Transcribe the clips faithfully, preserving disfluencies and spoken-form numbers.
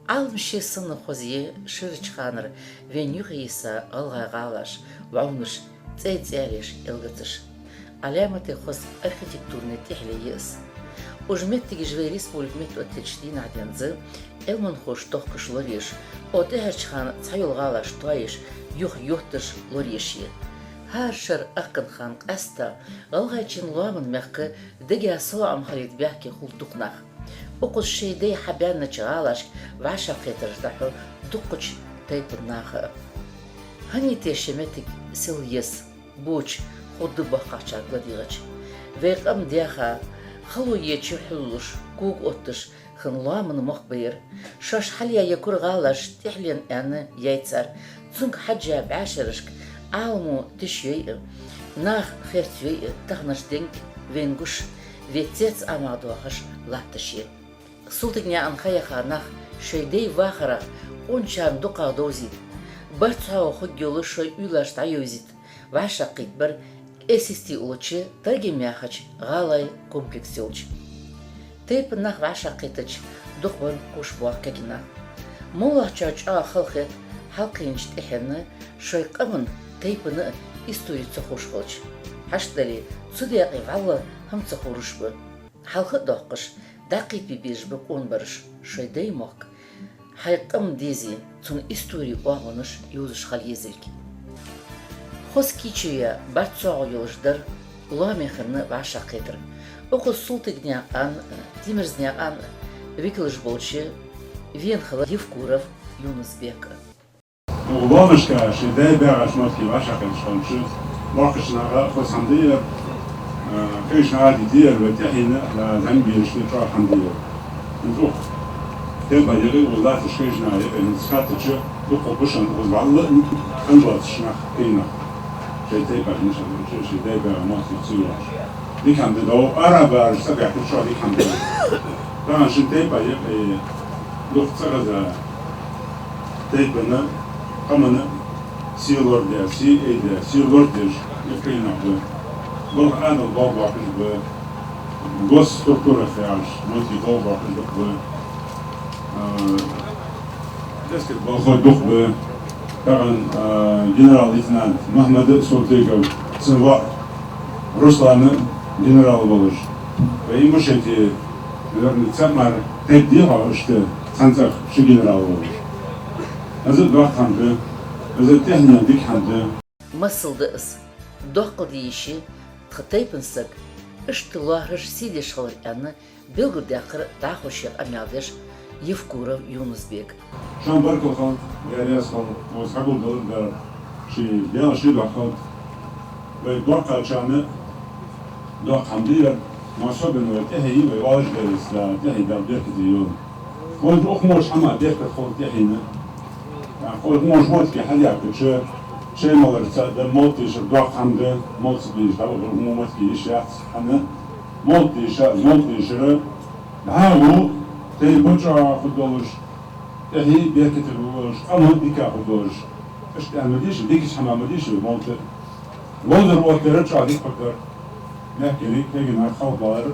Ӏалам ше санна хоза я ширача ханара вайна юхе йиса гӀалгӀай гӀалаш, вӀовнаш, цӀей-цӀераш, элгацаш. Ӏаламате хоза архитектурни тӀехьле я из. Уж моттигаш вай республика меттаоттача дийнахьа денз Ӏилманхоша тохкаш лораеш, тӀехьарча хана цхьайола гӀалаш тоаеш, юха йотташ лораеш я. ХӀара шера ахкан хана къаьстта ГӀалгӀайчен лоаман мехка дега салоӀам хилийта баьхке хул дукха нах. Укхаза шоай дай хьабаьннача гӀалашка вӀашагӀкхетараш дӀахьу дуккхача тайпан наха а. ХӀанз а ший моттиг сел еза, боча, хургда боккхагӀчарга ладийгӀача. Вай къам даьха, хало еча хьулалуш, кога отташ хинна лоаман мохк ба ер. Шоаш хьалъяь я кура гӀалаш тӀехьлен аьнна яьй цар. Цунга хьежжа бӀаьшерашка Ӏаламо тиша йой а, наха херца йой а, таханарча денга вайна гуш, вай цецамагӀа доахаш латташ я. Султыгнаькъанна ха яха нах шоай дай вахарах къоначарна дукхагӀа довзийта, барт цхьоагӀо хургйолаш шоай уйлаш дӀайовзийта вӀашагӀкхийттабар Эсисти улача Таргим яхача гӀалай комплекс йолча. Тайпан нах вӀашагӀкхийтача дукха бар кхувш боагӀа кагий нах. МоллагӀчоа чӀоагӀа хала хет хьалкхийнача тӀехьенна шоай къаман, тайпан а истори ца ховш хилча. ХӀаьта дале, цу даькъе вӀалла хӀама ца ховраш ба. Хьалха а доаккхаш, дӀакхетабе безаш ба къонабараш шоай дай мохк хьай къам дезе, цун истори, оагӀонаш йовзаш хила езилга. Хоза кийчо я, барт цхьоагӀо йолаш дар лоаме хинна вӀашагӀкхетар. Укхаза Султыгнаькъан а, Тимирзнаькъан а викалаш болча вена хиннав Евкуров Юнус-Бек а. Лоамашка шоай дай баьгӀача моттиге вӀашагӀкхеташ хиннача боккхача наха хоза хӀама да ер, а, кхыча наха а дийцар, вай тӀехьенна, а, зӀамига берашта чӀоагӀа хӀама да ер. Укх тайпан юкъе укхаза латташ кхыча наха юкъе хӀанз хаттача, дукха ба шоана укхаза вӀалла а хинна доацаш нах, кхы нах. Шоай тайпан, шоай дай баьгӀа моттиг ца йоагӀаш. Дика хӀама да, дов арабараш цӀабаьхкача чӀоагӀа дика хӀама да. Тахан шун тайпан юкъе дукха цӀагӀаза тайпан а, къаман а сий лораде, сий айде, сий лорадеш юкъе нах ба. Балха Ӏаьдал болх боаккхаш ба, госструктурах яхаш, муниципал болх боаккхаш ба. А, дескать, болхлой дукха ба. Тахан, а, генерал-лейтенант Махьмад Султыгов, цун воӀ Руслан генерал волаш. Вай Ингушете, наверное, цхьа мара тайпа дий хьона иштта цхьан цӀагӀа ши генерал волаш. Из а доккха хӀама да, из а тӀехьенна дика хӀама да. Масал да из, доккхал де йиш я тха тайпан саг иштта лоархӀаш, сий деш хилар аьнна, белгалдаьккхар дӀахо ший къамаьл деш Евкуров Юнус-Бека. Шоана баркал хилда, Даьла раьза хилва, укхаза хьагулдалар а дар, ший Даьла ший духьа хилда. Вай боккхагӀчарна доккха хӀама да ер, но особенно вай тӀехье, вай оалаш дале а, тӀехье Дала беркате йойла. Вайна укх мо хӀаман беркат хул тӀехьенна. ТӀаккха укх мо моттиге хьадаьккхача, шоай маларца а да, молла тешар доккха хӀама да, молла ца дийша дӀавахар укх мо моттиге йиш яц, хӀана, молла теша, молла тешар дӀахо тайпа чӀоагӀа хургдолаш, тӀехье беркате хургдолаш, къам дика хургдолаш. Иштта аьнна ма дийша, дикача хӀаман ма дийша вай моллаша. Ловзар оттадар чӀоагӀа дика хургдар. Мехкарий, кагий нах халхабалар,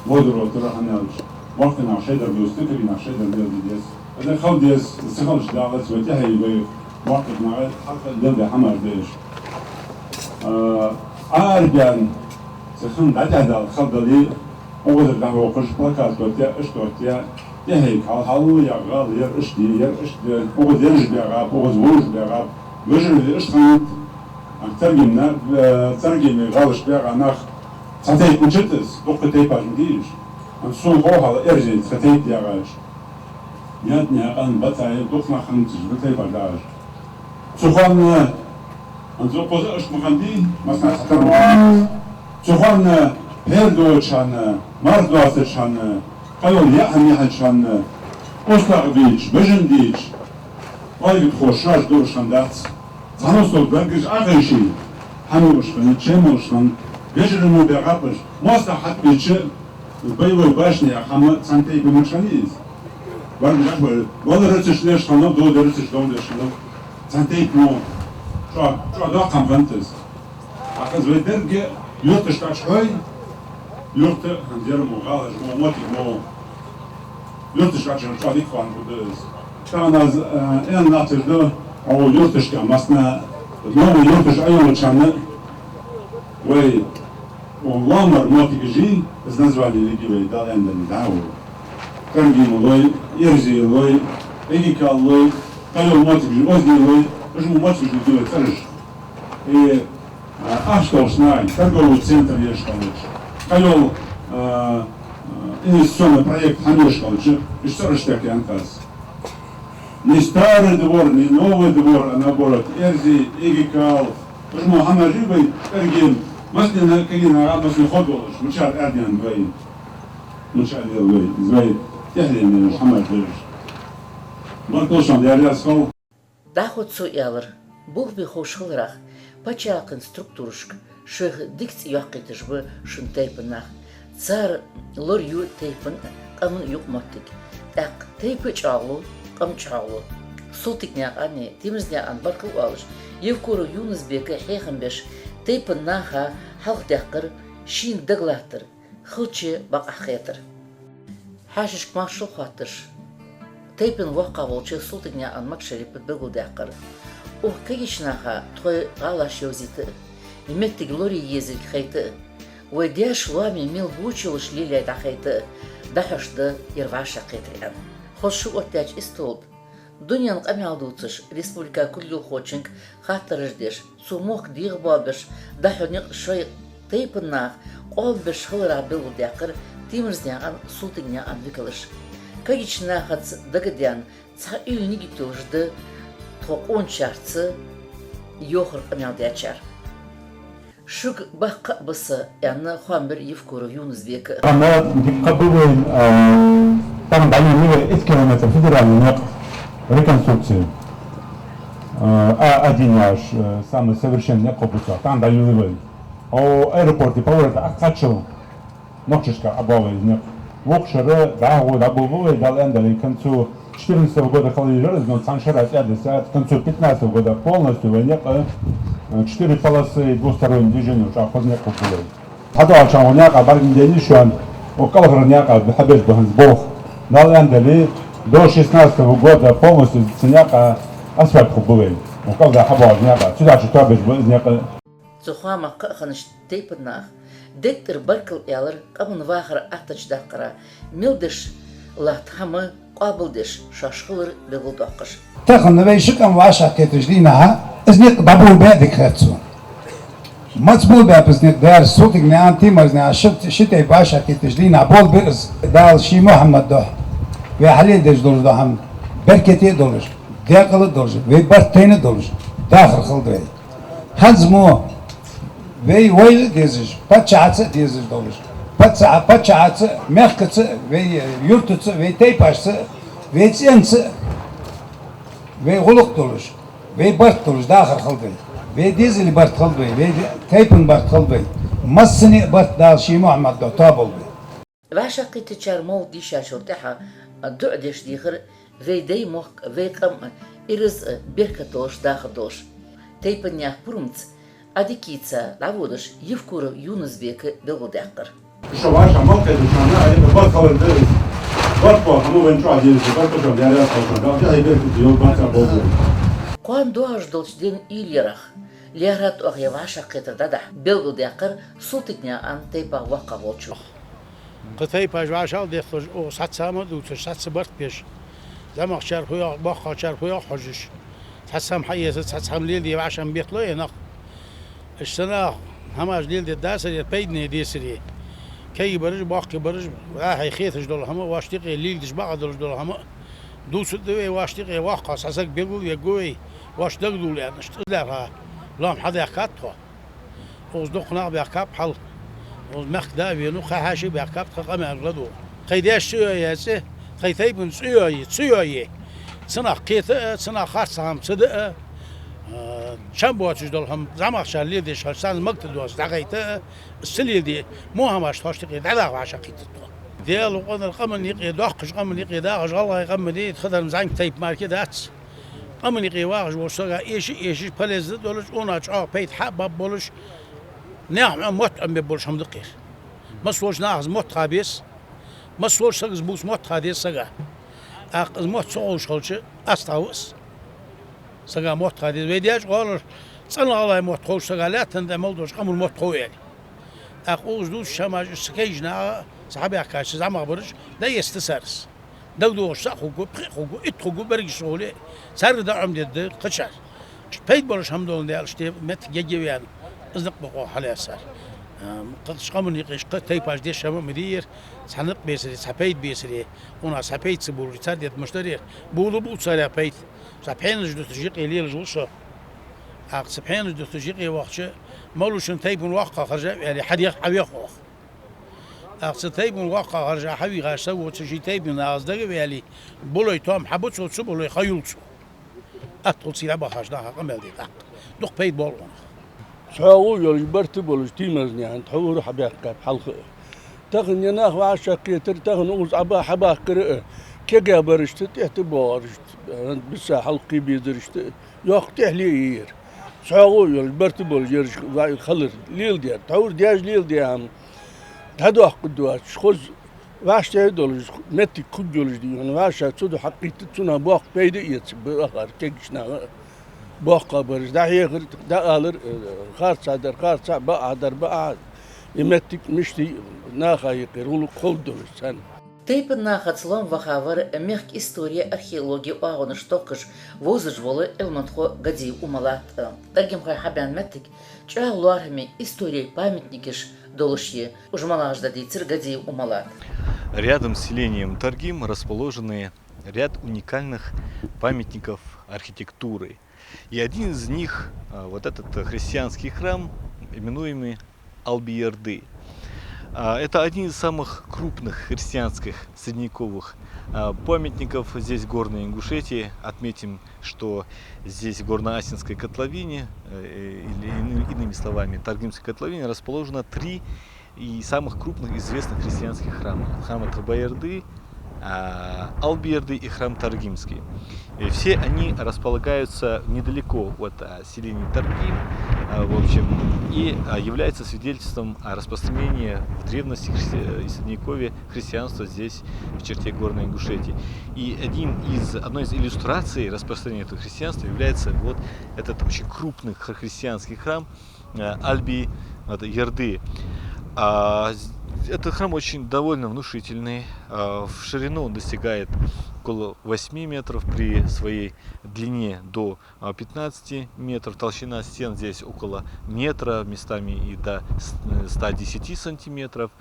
ловзар оттадар, хӀана аьлча боккхий нах шоай дар дувц, кагий нах шоай дар леладе деза. Из хила деза, из ца хилча далац вай тӀехье, вай боккхий нах хьалха леладаь хӀамаш да уж. А, Ӏарбен цхьа хӀама дӀатӀехьадала хала дале, укхазара дӀахьокхаш, плакат оттаяь, иштта оттаяь, тӀехье хьал-хьал яхар, ер иштта я, ер иштта я, укхаза ераш баьгӀаб, укхаза вовраш баьгӀаб, вежарий иштта хиннад. А Царгимна, э, Царгиме гӀалашка баьгӀа нах цхьа тайпа мичад из, дуккха тайпаш ма дий уж. А сона хов хьал, эрзий цхьа тайпа даьгӀача. Яднаькъан, Батаев, дукха нах хиннад уж, тайпаш даьгӀача. Цу хана, хӀанз укхаза иштта ма хиннадий, массанахьа цхьатарра ма хиннад. Цу хана хьер доацача хана, марха доацача хана, къайол яа хӀама яхьача хана, устагӀа дийча, бежан дийча, ойгатхо шоаш долаш хиннадац. Цхьан устагӀа берригаш Ӏохайший, хьан уш хиннад, чей молаш хиннад, вежарий мо баьгӀаб уж, моастагӀа хьатӀабеча, боевой башня яха хӀама цхьан тайпе мича хиннай из? Баргаш ахпа, валар рицарш леш хиннав, дозар рицарш дом леш хиннав. Цхьан тайпа мо чӀоагӀа, чӀоагӀа доккха хӀама хиннад из. ТӀаккха из вай деррига юрташка чухьой, юрт а, хӀанз ер мо гӀалаш мо, моттиг мо. Юрташка чӀоагӀа дика хӀама хургда из. Тахан аз, э, аьнна латташ да, хьо юрташка массане, новый юрташ Ӏойолча хана, вай, укх лоамара моттигаши, из названи йиги вай, Дала аьнна дале, дӀахо. Каргим лой, Эрзи лой, Эгикал лой, кхыйола моттигаши, Озди лой, уж мо моттигаши йиги вай цӀераш. И, а, ахча долча наха, торговый центр еш хилча, кхыйола, а, а, инвестиционный проект хӀама еш хилча, уж цӀераш тӀа кхайкаенна аз. Не старый двор, не новый двор, а наоборот, Эрзи, Эгикал, уж мо хӀамаш йиги вай, Каргим, массанена кагий нах, массане ховргдолаш, мичара аьнна вай, мичара лел вай, из вай тӀехьенна хӀамаш да уж. Барт долда шоана, Даьла раьза хилва. ДӀахо цо аьлар: бохабе ховш хиларах, паччахьалкхен структурашка шоайх дика цӀи йоаккхийташ ба шун тайпан нах. Цар лораю тайпан а, къаман а юкъ моттиг. ТӀаккха тайпа а чӀоагӀлу, къам а чӀоагӀлу. Султыгнаькъани Тимирзанаькъан баркал оалаш, Евкуров Юнус-Бека хьехам беш, тайпан наха хьалхадаьккхар шийна дагалаттар, хилча бакъахьа хетар. Хьаьшашка маршал хоатташ, тайпан воккхагӀволча Султыгнаькъан Макшарип белгалдаьккхар: укх кагийча наха тхоай гӀалаш йовзийта а, моттиг лорае езилга хайта а, вай даьша лоаме мел боча йолаш лелаяьй дӀахайта а, дӀахьош да ер вӀашагӀкхетар, аьнна. Хоза шу оттадаьча истола тӀа дунен къамаьл дувцаш, республика кулгалхочунга хаттараш деш, цо мохк дегӀабоалабеш, дӀахьо никъ шоай тайпан наха къоабалбеш хиларах белгалдаьккхар Тимирзанаькъан, Султыгнаькъан викалаша. Кагийча нахаца дагадаьнна, цхьа уйла-нигат йолаш да тхо къоначарца йохар къамаьл даьчар. Шуга баккха а ба са, аьнна, хоам бир Евкуров Юнус-Бека. Амма дика хабар вайна, а, тахан дӀайолалу вай итт километр федеральный никъ, реконструкция. А, А один яхаш, а, самый совершенный никъ хургба цох, тахан дӀайолалу вай. О, аэропорте поворота а кхаччал нохчашка Ӏобоал вай из никъ. Вокх шера дӀахо дӀаболабу вай, Дала аьнна дале, к концу четырнадцатого года хила йиш яр из, но цхьан шера цӀаьдаса, к концу пятнадцатого года полностью вай никъ, э, четыре полосы, двустороннее движение, чӀоагӀа хоза никъ хургба вай. ХьадоагӀача хана укх наькъа бӀаргадайна шоана, укх кӀалхара наькъа хьабеш ба хӀанз болх. Дала аьнна дале, до шестнадцатого года полностью цу наькъа асфальт хургба вай. Укх кӀалхара хьабоагӀача наькъа, цудухьа тоабеш ба из никъ. Цу хоамах кхаъ хиннача тайпан наха дег тӀара баркал аьлар къаман вахара аттача даккхара, мел деш латта хӀама къоабалдеш шоаш хилар белгалдоаккхаш. Тахан вай ши къам вӀашагӀкхетача дийнахьа из никъ дӀаболабе а дика хет сона. Маца болабаьб из никъ? Даьра, Султыгнаькъан, Тимирзанаькъан ши, ши тайпа вӀашагӀкхетача дийнахьа болабир из. Дала ший Мухьаммада духьа вай хьалеладеш долаш дола хӀама беркате а долаш, даькъала а долаш, вай барт тайна а долаш, дахар хилда вай. ХӀанз мо вай войла а дезаш, паччахьаца а дезаш долаш, пачча-, паччахьаца а, мехкаца а, вай юртаца а, вай тайпашца а, вай цӀенца а, вай гӀулакх долаш, вай барт долаш дахар хилда вай, вай дезала барт хилда вай, вай де-, тайпан барт хилда вай, массане а барт Дала ший Мухьаммада духьа тоаболба вай. ВӀашагӀкхийтачар мовлат дийшачул тӀехьагӀа дуӀа деш дехар: вай дай-мохк, вай къам а ираз а беркат долаш даха долаш. Тайпан наьха пурамца, Ӏадика ийца дӀаводаш, Евкуров Юнус-Бека белгалдаьккхар. Шо вӀашагӀ ма кхетача хана, а, барт хилар да из. Барт бо хӀама вайна чӀоагӀа дезаш, барт бо шоана, Даьла раьза хилва шоана, Дала тӀехье беркате йолба цар болх. Кхоана доагӀаш долча ден уйла ярах, лаьрхӀа а тӀоагӀа вӀашагӀкхетар дӀадахьа белгалдаьккхар Султыгнаькъан тайпан воккхагӀволчо. Кхы тайпаш вӀашагӀ а дехкаш, оаха цхьацца хӀама а дувцаш, цхьацца барт беш, зӀамагӀчар фу йоах, боккхагӀчар фу йоах хьожаш, цхьацца хӀама хьаэца, цхьацца хӀама леладе вӀашагӀ бехло е нах. Иштта наха хӀамаш леладе дацар, ер пайдане дацар. Кагий бараш а, боккхий бараш а, вӀаьхий хеташ дола хӀама а, воашта юкъе леладеш бакъахьа долаш дола хӀама а дувцаргда вай, воашта юкъе воккхагӀа цхьа саг белгалвергва вай, воашта дагадовла аьнна. Иштта из лаьрхӀа лоам хьадаьхкад тхо. Укхаза дукха нах баьхкаб хьал. Укхаза мехкда а венав, кхы хьаьший баьхкаб, тха къамаьл ладувгӀа. Тхоай даьша ца йоае цӀи, тхоай тайпан цӀи йоае, ца йоае, цу наха кхета а, цу наха харцахьа хӀама ца де а, а, чам боацаш дола хӀама зӀамагӀчар леладеш хилча, царна магтадоацаш дӀахайта а, ца леладе, во хӀамаш тхоашта юкъе дӀадаха вӀашагӀкхийттад тхо. Даьла къонара къаман юкъе, доккхача къаман юкъе дахаш гӀалгӀай къам а дий, тха дар зӀамига тайпа мара дац. Къаман юкъе вахаш волча сага эшаш, эшаш, полезно а долаш, цунах чӀоагӀа пайда хьа а баь болаш, наьха Ӏомабе, мотт Ӏомабе болаш хӀама да-кх ер. Массаволча нахаца мотт хьабе беза, Массаволча сага из бувца мотт ха деза сага. ТӀаккха из мотт ца ховш хилча, астагӀа ва из. Сага мотт ха деза. Вай даьша гӀолаш цӀена гӀалгӀай мотт ховш сага лаьттан тӀа мел долча къаман мотт хов аьле. ТӀаккха укхаза дувцача хӀамаш, уж са кагийча наха, са хьабаьхкача, са зӀамагӀбараш, дӀаэцаргда цар из. ДагадоагӀаш цаӀ хургва, пхиъ хургва, итт хургва, берригаш сухули, царга дӀаӀомадергда кхычар. Пайда болаш хӀама доландаь, иштта моттиг ергья вена, из никъ ба-кх оаха хьалаьцар. Ам, кхыча къаман юкъе кхы тайпаш деш хӀама ма дий ер, цхьа никъ бецаре, цхьа пайда бецаре, хӀана аьлча цхьа пайда ца болаш, цар дергда мишта дар ер, бола ба царех пайда. Цхьа пхьенаш дуташ юкъе лелаш ва со. ТӀаккха цу пхьенаш дуташ юкъе вахача, малав шун тайпан воккхагӀа хержа а ваьле, хьадех Ӏовех оаха. ТӀаккха цу тайпан воккхагӀа хержа хьавийхача, са воацаш ший тайпан нахаца дага а ваьле, болай тоам хьабу цо, ца болай ха юл цо. Аттал цӀий дӀабахача наха къамаьл де тӀаккха. Дукха пайда боал хьона. ЦхьоагӀо йолаш, барт болаш тиймазнаьха тхьовра хьабаьхкаб хьалха а. Тахан ер нах вӀашагӀкхетар, тахан укхаза Ӏоба хьабахкар а, кегабарашта, тӀехьа тӀабоагӀарашта, биса хьалкхе безарашта йоккха тӀехьале я ер. ЦхьоагӀо йолаш, барт болаш ераш ваьӀар хилар леладер. Тхьовра даьша леладаь хӀама дӀадоаккхаргдоацаш, хоза вӀаштӀехьа долаш, моттиг хургйолаш дий хьона, вӀашагӀ цу духьа кхийтта, цунах боккха пайда эца бахар кегийча наха а. БоккхагӀбараш дӀахьехар, дӀаалар, э, харцахьа дар харцахьа, бакъахьа дар бакъахьа, из моттиг мишта я, наха юкъера гӀулакх ховргдолаш царна. Тайпан нахаца лоам ваха вар мехка истори, археологи оагӀонаш тохкаш вовзаш вола Ӏилманхо Гадиев Умалат а. ТӀаргамхой хьабаьнна моттиг чӀоагӀа лоархӀаме историй памятникаш долаш я. Уж малагӀаш да дийцар Гадиев Умалата. Рядом с селением Таргим расположены ряд уникальных памятников архитектуры. И один из них, а, вот этот, э, христианский храм, именуемый Албиерды. А, это один из самых крупных христианских средневековых, а, памятников здесь, в Горной Ингушетии. Отметим, что здесь, в Горно-Ассинской котловине, э, или ины-, иными словами, Таргимской котловине, расположено три и самых крупных известных христианских храма. Храм Албиерды, а, Албиерды и храм Таргимский. И все они располагаются недалеко от, а, селения Таргим, а, в общем, и, а, являются свидетельством, а, распространения в древности христи-, и Средневековье христианства здесь, в черте Горной Ингушетии. И одним из, одной из иллюстраций распространения этого христианства является вот этот очень крупный хр-, христианский храм, э, Алби, это Ерды. А, з-, этот храм очень довольно внушительный. А, в ширину он достигает около восьми метров, при своей длине до, а, пятнадцати метров. Толщина стен здесь около метра, местами и до с-, э, ста десяти сантиметров.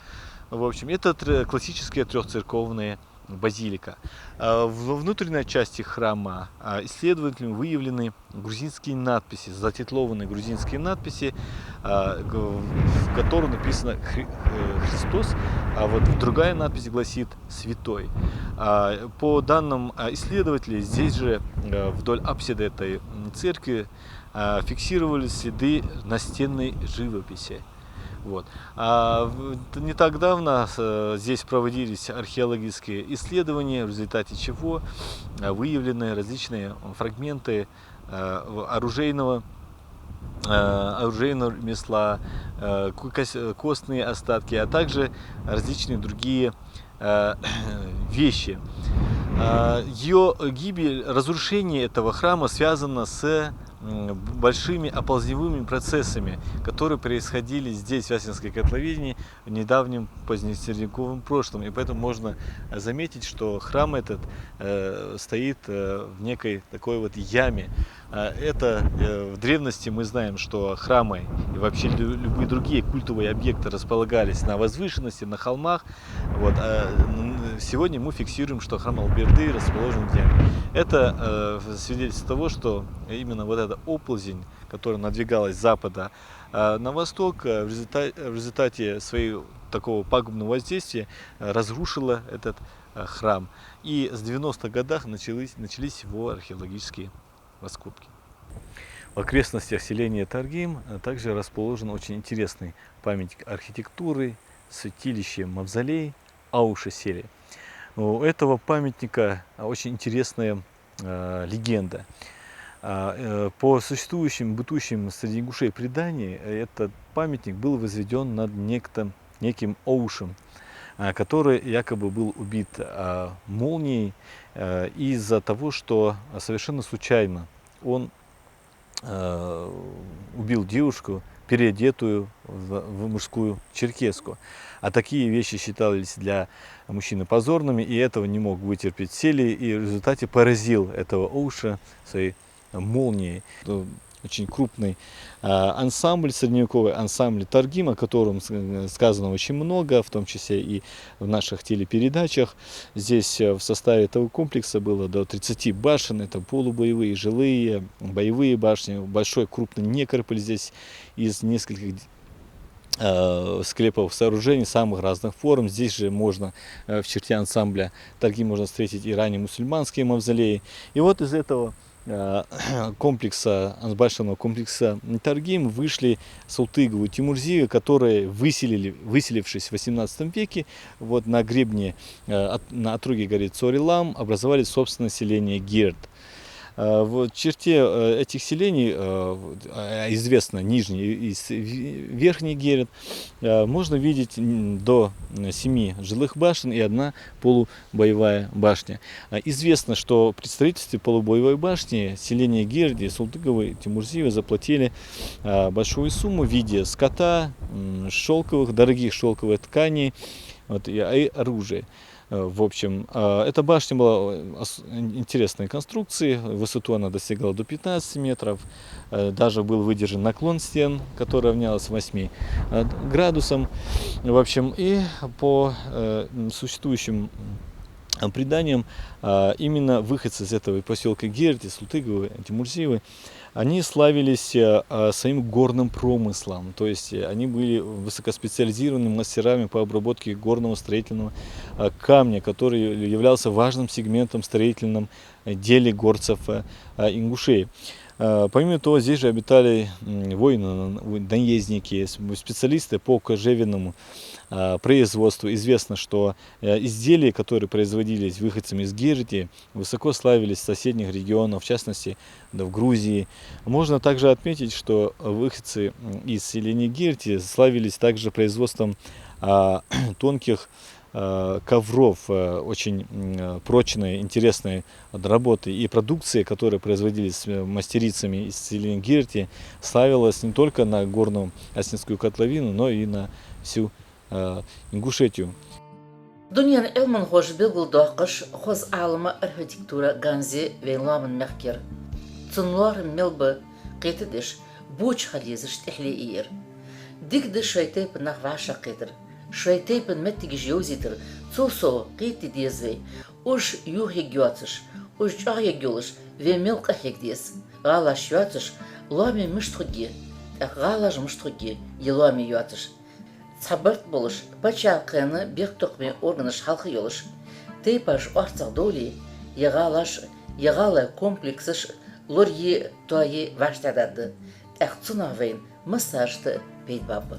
В общем, это тр-, классические трёхцерковные базилика. А, во внутренней части храма, а, исследователями выявлены грузинские надписи, затитлованные грузинские надписи, а, г-, в которых написано Хри-, э, «Христос», а вот другая надпись гласит «Святой». А, по данным, а, исследователей, здесь же, э, вдоль апсиды этой, м, церкви, а, фиксировались следы настенной живописи. Вот. А в-, т-, не так давно, э, здесь проводились археологические исследования, в результате чего, э, выявлены различные фрагменты, э, в-, оружейного, э, оружейного ремесла, э, ку-, кос-, э, костные остатки, а также различные другие, э, вещи. Э, её гибель, разрушение этого храма связано с, м, б-, большими оползневыми процессами, которые происходили здесь, в Ассинской котловине, в недавнем позднесредневековом прошлом. И поэтому можно заметить, что храм этот, э, стоит, э, в некой такой вот яме. А, это, э, в древности мы знаем, что храмы и вообще лю-, любые другие культовые объекты располагались на возвышенности, на холмах. Вот, а, н-, сегодня мы фиксируем, что храм Алберды расположен в яме. Это, э, свидетельство того, что именно вот эта оползень, которая надвигалась с запада, а, на восток, э, в результа-, в результате своего такого пагубного воздействия, э, разрушила этот, э, храм. И с девяностых годах начались, начались его археологические раскопки. В окрестностях селения Таргим, э, также расположен очень интересный памятник архитектуры, святилище-мавзолей Ауши-Сели. У этого памятника, а, очень интересная, э, легенда. А, э, по существующим, бытующим среди ингушей преданиям, э, этот памятник был возведён над некто, неким Аушем. а, который якобы был убит, а, молнией, э, из-за того, что совершенно случайно он, э, убил девушку, переодетую в, в мужскую черкеску. А такие вещи считались для мужчины позорными, и этого не мог вытерпеть Селий, и в результате поразил этого Оуша своей молнией. Это очень крупный, а, ансамбль, средневековый ансамбль Таргим, о котором с-, э, сказано очень много, в том числе и в наших телепередачах. Здесь, э, в составе этого комплекса было до тридцати башен. Это полубоевые, жилые, боевые башни, большой крупный некрополь здесь из нескольких, э, склепов, сооружений самых разных форм. Здесь же можно, э, в черте ансамбля Таргим можно встретить и ранние мусульманские мавзолеи. И вот из этого, э, комплекса, ансамбльного комплекса Таргим вышли Султыговы и Тимурзиевы, которые выселили, выселившись в восемнадцатом веке, вот на гребне, э, от-, на отроге горы Цорилам, образовали собственное селение Герд. Э, в черте, э, этих селений, э, в-, э, известно Нижний и с-, в-, Верхний Герд, э, можно видеть, м, до, м, семи жилых башен и одна полубоевая башня. А, известно, что при строительстве полубоевой башни селение Герди, Султыговы и Тимурзиевы заплатили, а, большую сумму в виде скота, м, шёлковых, дорогих шёлковых тканей, вот, и, и оружия. Э, в общем, а, эта башня была, э, ос-, ин-, интересной конструкции. В высоту она достигала до пятнадцати метров. Э, даже был выдержан наклон стен, который равнялся восьми, э, градусам. В общем, и по, э, м, существующим, м, преданиям, а, именно выходцы из этого посёлка Герди, Султыговы, Тимурзиевы, они славились, э, э, своим горным промыслом. То есть, э, они были высокоспециализированными мастерами по обработке горного строительного, э, камня, который являлся важным сегментом в строительном, э, деле горцев, э, э, Ингушей. Э, помимо того, здесь же обитали, м, воины, н-, н-, наездники, с-, специалисты по кожевенному, э, производству. Известно, что, э, изделия, которые производились выходцами из Герди, высоко славились в соседних регионах, в частности, да, в Грузии. Можно также отметить, что выходцы, м, из селения Герди славились также производством, а, тонких, а, ковров, а, очень, м, а, прочной, интересной вот работы. И продукция, которая производилась, э, мастерицами из селения Герди, славилась не только на горную Аснинскую котловину, но и на всю, э, Ингушетию. Дунен Ӏилманхоша белгалдоаккхаш, хоза Ӏалама архитектура ганзе вай лоаман мехкера. Цун лоархӀам мел ба кхетадеш, боча хила езаш тӀехьле ийяр. Дика да шоай тайпан нах вӀашагӀкхетар, шоай тайпан моттигаш йовзийтар, цул совгӀа кхета деза вай. Уж юхаергйоацаш, уж чӀоагӀаергйолаш, вай мел къахьега деза. ГӀалаш йоацаш, лоаме мишта хургья, тӀаккха гӀалаш мишта хургья, е лоаме йоацаш. Цхьа барт болаш, паччахьалкхен бехктокхаме органаш хьалха йолаш, тайпаш орцагӀдовле, е гӀалаш, е гӀалий комплексаш лорае, тоае вӀаштӀехьдаргда. ТӀаккха цунах вайна массанена пайда баргба.